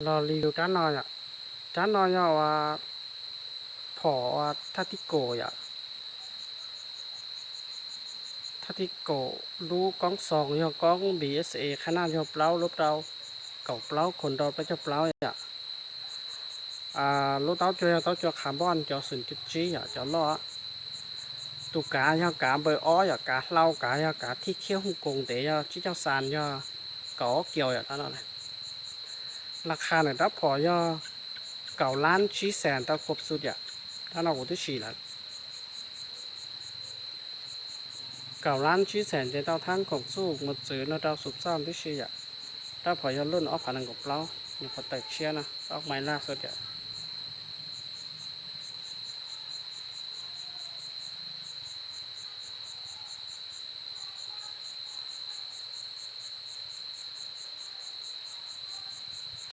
Los li rab no yom, rab no yog ua phom ua thaj tib kaum yom, thaj tib kaum, lub koob xoos yog koob B S A, qhab naj yog plaub lub rau kaum plaub, khos nrau plaub caug plaub yom. Lub taub cua yog taub cua carbon cov xoom cuj tsib yom, cov loj. Tus kav yog kav npawb ob yom, kav hlau kav yog kav thib khiab hooj koos ntev yog tsib caug xas yog kaum ob kiaus yom. Rab no las qha nws rab phom yog kaum lab tsib xees tau khoom xum yom. Rab no kuv twb sim lawm, kaum lab tsib xees ces tau thab khoom xum mus txwv no rau xum xaj tib si yom. Rab phom yog luj ob phav nees nkaum plaub, nyuam qhuav tawm tshiab no, ob mais laj xwb yom.